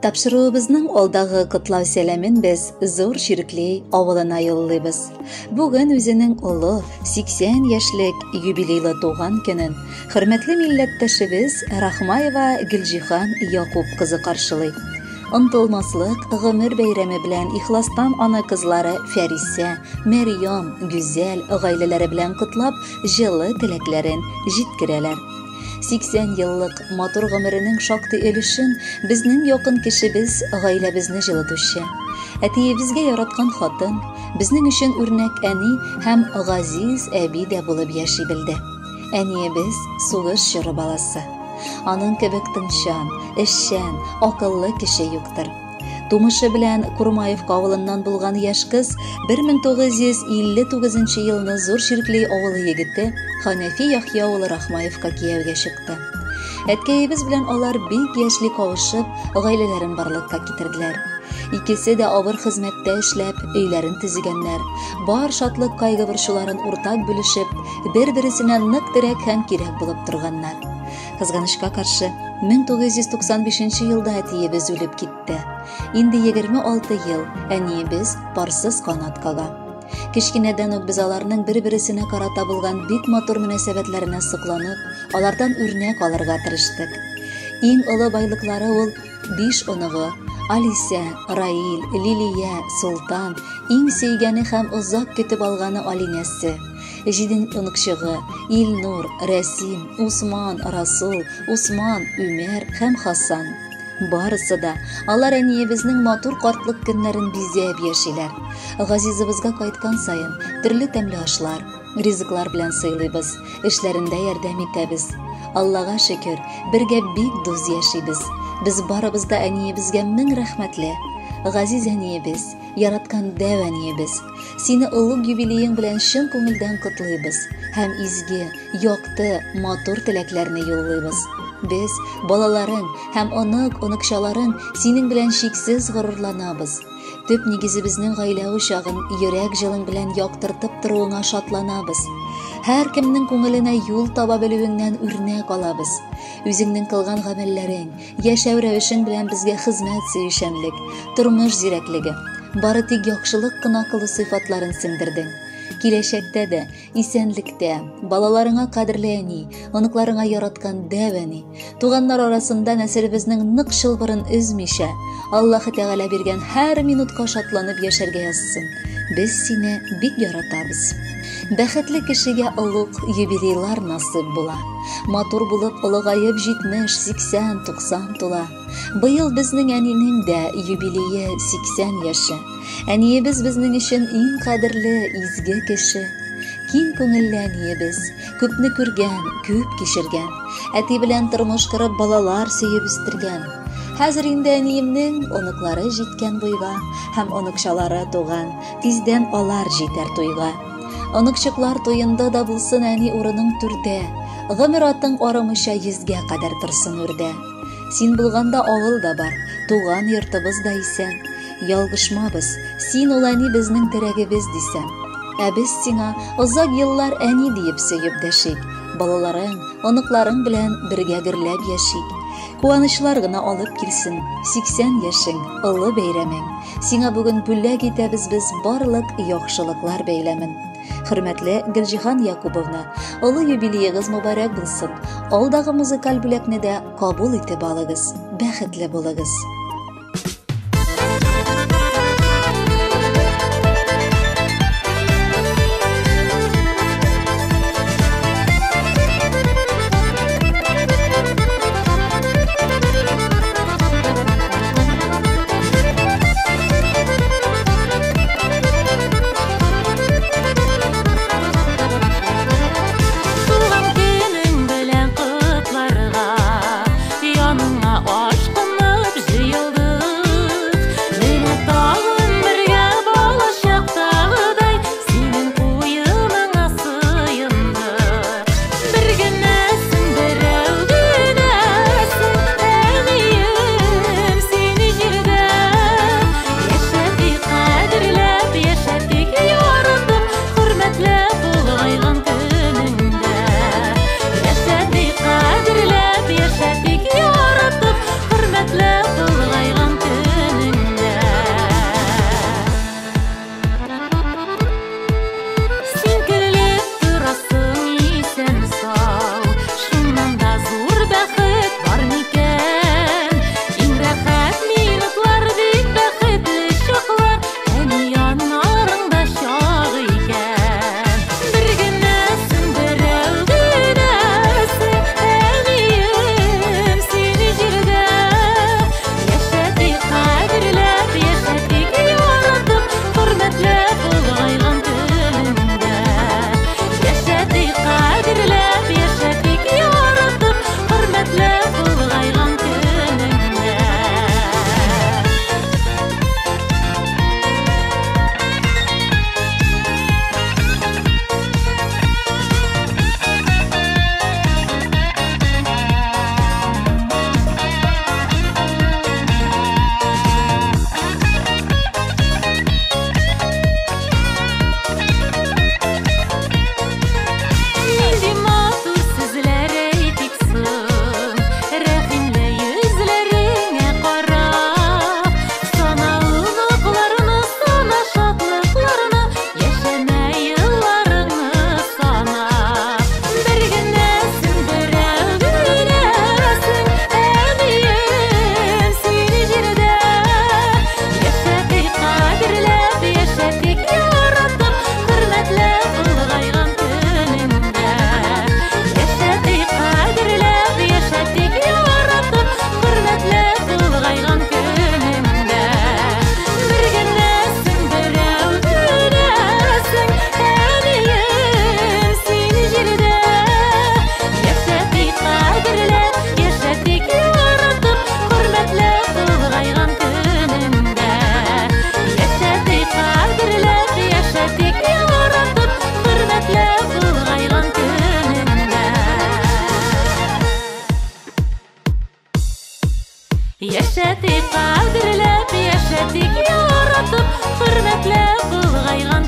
Тапшыруыбызның алдагы котлау сәламен без Зур Чиркли авылына юллыйбыз. Бүген үзенең олы 80 яшьлек юбилейлы туган көнен хөрмәтле милләттәшебез Рахмаева Гөлҗиһан Якуб кызы каршылый. Онтылмаслык гомер бәйрәме белән ихластан аны кызлары Фәрисә, Мәрьям, Гүзәл гаиләләре белән котлап, җылы теләкләрен җиткерәләр. 80 еллык матур гомеренең шактый өлешен безнең якын кешебез, гаиләбезне җылытучы, әтиебезгә яраткан хатын, безнең өчен үрнәк әни һәм газиз әби дә булып яши белде. Әниебез сугыш чоры баласы. Аның кебек тынчан, эшчән, акыллы кеше юктыр. Тумышы белән Курмаевка авылыннан булган яшь кыз 1959 елны Зур Чиркли авылы егете Ханәфи Яхъя улы Рахмаевка кияүгә чыкты. Әткәебез белән алар бик яшьли кавышып, гаиләләрен барлыкка китерделәр. Икесе дә авыр хезмәттә эшләп, өйләрен төзегәннәр. Бар шатлык кайгы борчуларын уртак бүлешеп, бер-бересенә нык терәк һәм кирәк булып торганнар. Кызганычка каршы, 1995 елда әтиебез үлеп китте. Инде 26 ел әниебез парсыз канат кага. Кечкенәдән үк без аларның бер-бересенә карата булган бик матур мөнәсәбәтләренә сокланып, алардан үрнәк алырга тырыштык. Иң олы байлыклары ул биш оныгы Алисә, Раил, Лилия, Султан, иң сөйгәне һәм озак көтеп алганы Алинәсе. Җиден оныкчыгы Илнур, Рәсим, Усман, Расул, Усман, Үмәр һәм Хасан. Барысы да алар әниебезнең матур картлык көннәрен бизәп яшиләр. Газизыбызга кайткан саен төрле тәмле ашлар, ризыклар белән сыйлыйбыз, эшләрендә ярдәм итәбез. Аллага шөкер, бергә бик дус яшибез. Без барыбыз да әниебезгә мең рәхмәтле. Газиз әниебез, яраткан дәү әниебез, сине олуг юбилеең белән чын күңелдән котлыйбыз һәм изге, якты, матур теләкләрне юллыйбыз. Без, балаларың һәм онык, оныкчаларың синең белән чиксез горурланабыз. Төп нигезебезнең гаилә учагын йөрәк җылың белән яктыртып торуыңа шатланабыз. Һәркемнең күңеленә юл таба белүеңнән үрнәк алабыз. Үзеңнең кылган гамәлләрең, яшәү рәвешең белән безгә хезмәт сөючәнлек, тормыш зирәклеге, бары тик яхшылык кына кылу сыйфатларын сеңдердең. Киләчәктә дә исәнлектә, балаларыңа кадерле әни, оныкларыңа яраткан дәү әни, туганнар арасында нәселебезнең нык чылбырын өзмичә, Аллаһы Тәгалә биргән һәр минутка шатланып яшәргә язсын. Без сине бик яратабыз. Бәхетле кешегә олуг юбилейлар насыйп була. Матур булып олыгаеп 70, 80, 90 тула. Быел безнең әнинең дә юбилее 80 яше. Әниебез безнең өчен иң кадерле, изге кеше. Киң күңелле әниебез, күпне күргән, күп кичергән. Әти белән тормыш корып, балалар сөеп үстергән. Хәзер инде әниемнең оныклары җиткән буйга һәм оныкчалары туган. Тиздән алар җитәр туйга. Оныкчыклар туенда да булсын әни урының түрдә. Гомер атың арымыйча йөзгә кадәр торсын үрдә. Син булганда авыл да бар, туган йортыбыз да исән. Ялгышмабыз, син ул әни безнең терәгебез дисәм. Ә без сиңа озак еллар әни диеп сөеп дәшик. Балаларың, оныкларың белән бергә гөрләп яшик. Куанычлар гына алып килсен 80 яшең, олы бәйрәмең. Сиңа бүген бүләк итәбез без барлык яхшылыклар бәйләмен. Хөрмәтле Гөлҗиһан Якубовна, олы юбилеегыз мөбарәк булсын. Алдагы музыкаль бүләкне дә кабул итеп алыгыз. Бәхетле булыгыз. Туган көнең белән котларга, яныңа ашкынып җыелдык. Яшәтик кадерләп, яшәтик яратып, хөрмәтләп олыгайган.